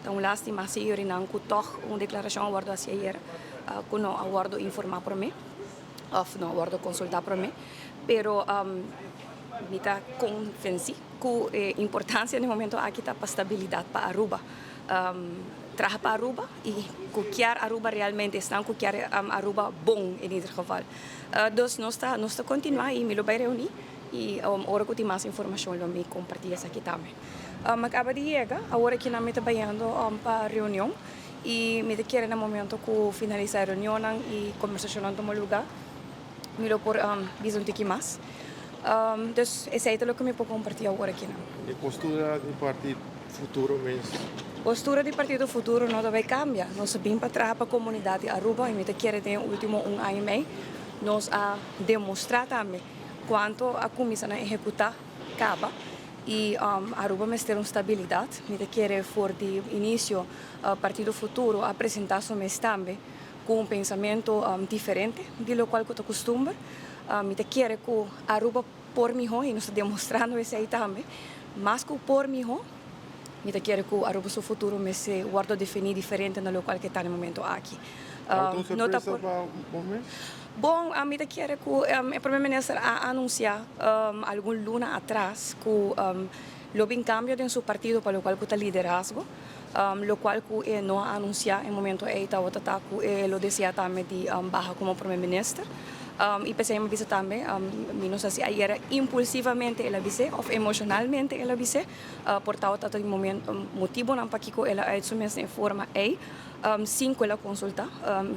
Ta un lastima si orinan cu toch un declaracion a wordo haci ayer cu no a wordo informa prome of no a wordo consulta prome, pero mi ta convenci cu e importancia na e momento aki ta pa stabilidad pa Aruba. Traha pa Aruba y cu kier Aruba realmente, esnan cu kier Aruba bon in ieder geval. Dus nos ta continua y mi lo bay reuni y ora cu tin mas informacion lo mi comparti esaki tambe. A caba di yega, awor aki nan mi ta bayendo pa reunion y mi ta kere na momento cu finalisa e reunion y conversacion tuma luga, mi lo por bisa un tiki mas. Dus esey ta loke mi por comparti awor aki. E postura di Partido Futuro mes? Postura di Partido Futuro no ta bay cambia. Nos a bin pa traha pa comunidad di Aruba y mi ta kere den ultimo un aña y mey nos a demostra tambe cuanto a cuminsa ehecuta caba y Aruba mester un stabilidad. Mi ta kere for di inicio Partido Futuro a presenta su mes tambe cu un pensamento diferente di locual cu ta custumber. Mi ta kere cu Aruba por miho y nos ta demostrando esey tambe. Mas cu por miho, mi ta kere cu Aruba su futuro mester wordo defini diferente na locual cu ta na e momento aki. No ta sorpresa pa bo mes? Bon, ami ta kere cu e prome minister a anuncia algun luna atras cu lo bin cambio den su partido pa locual cu ta liderazgo, locual cu e no a anuncia e momento ey ta cu e lo desea tambe di baha como prome minister. Y p'esey mi a bisa tambe, mi no sa si ayera impulsivamente el a bis'e of emocionalmente el a bis'e, por ta di momento motibonan pakico el a uit su mes forma ey, sin cu el a consulta.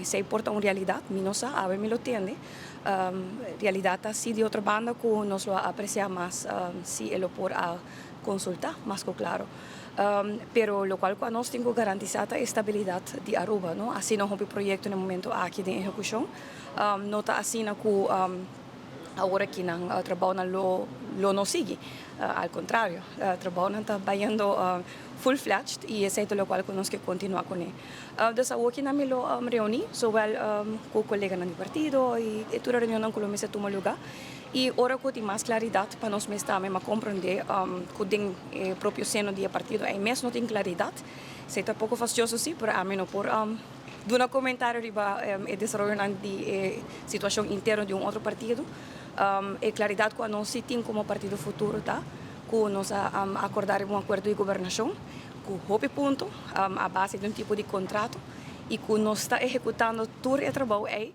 Esey por ta un realidad, mi no sa, awe mi lo tende. Realidad ta si di otro banda cu nos lo aprecia mas si el por a consulta, mas cu claro. Pero locual cu nos tin cu garantisa ta estabilidad di Aruba, no? Asina un proyecto na e momento aki di ehecucion, no ta asina cu awor aki nan trabou lo no sigui. Al contrario, trabou ta bayendo full-fledged y esey ta locual cu nos kier continua cu ne. Dus awor aki nan lo reuni, zowel cu coleganan di partido y tur reunion cu lo mester tuma luga. Y ora cu tin mas claridad pa nos mes tambe comprende cu den propio seno di partido ey mes no tin claridad. Esey ta poco fastioso si, pero ami no por duna comentario riba e desaroyo di situacion interno di un otro partido. E claridad cu nos tin como Partido Futuro ta cu nos a acorda un acuerdo di gobernacion cu hopi punto a base di un tipo di contrato y cu nos ta ehecutando tur e trabou ey.